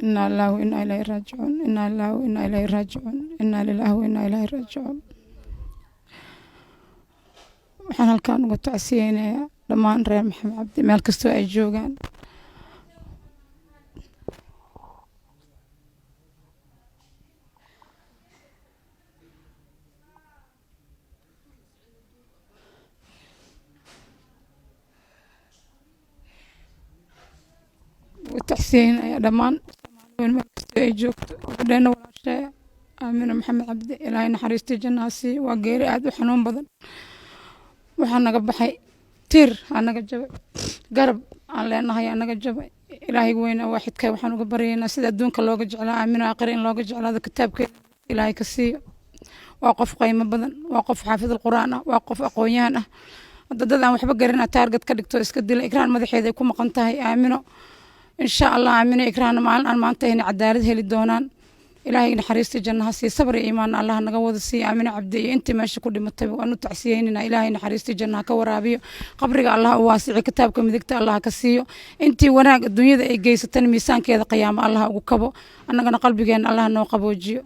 Inaa lillahi wa inaa ilayhi raajicuun. Inaa lillahi wa inaa ilayhi raajicuun. Inaa lillahi wa inaa ilayhi raajicuun. Waxaan halkaan uga tacsiyeynayaa dhammaan reer Maxamed Cabdi meel kastoo ay joogaan. Uga tacsiyeynayaa dhammaan Soomaali meel kastoo ay joogto. Gabadheena walaashay Aamina Maxamed Cabdi, Ilaahay naxariistii jannaha siiyo. Waa geeri aad u xanuun badan. Waxaa naga baxay tiir, aa naga jabay garab aan leenahay, aa naga jabay. Ilaahay weyna waaxidka waxaan uga baryaynaa sida adduunka looga jeclaa Aamino aakhira in looga jeclaado, kitaabkeeda Ilaahay ka siiyo. Waa qof qiimo badan, waa qof xaafid alqur'aan ah, waa qof aqoon-yahan ah. Hadda dad aan waxba garin taarget ka dhigto iska dila. Ikraan madaxeeda ay ku maqan tahay Aamino. Insha Allah Aamino Ikraanna maalin aan maanta ahayna cadaalad heli doonaan. Ilaahay naxariista jannaha siiyo, sabr iyo iimaan Allah naga wada siiyo. Aamino Cabdi iyo intii meesha ku dhimatayba waan u tacsiyeynayna. Ilaahay naxariista jannaha ka waraabiyo, qabriga Allah u waasici, kitaabka midigta Allah ka siiyo. Intii wanaag adduunyada ay geysatan miisaankeeda qiyaamo Allah ugu kabo, annagana qalbigeena Allah noo qaboojiyo.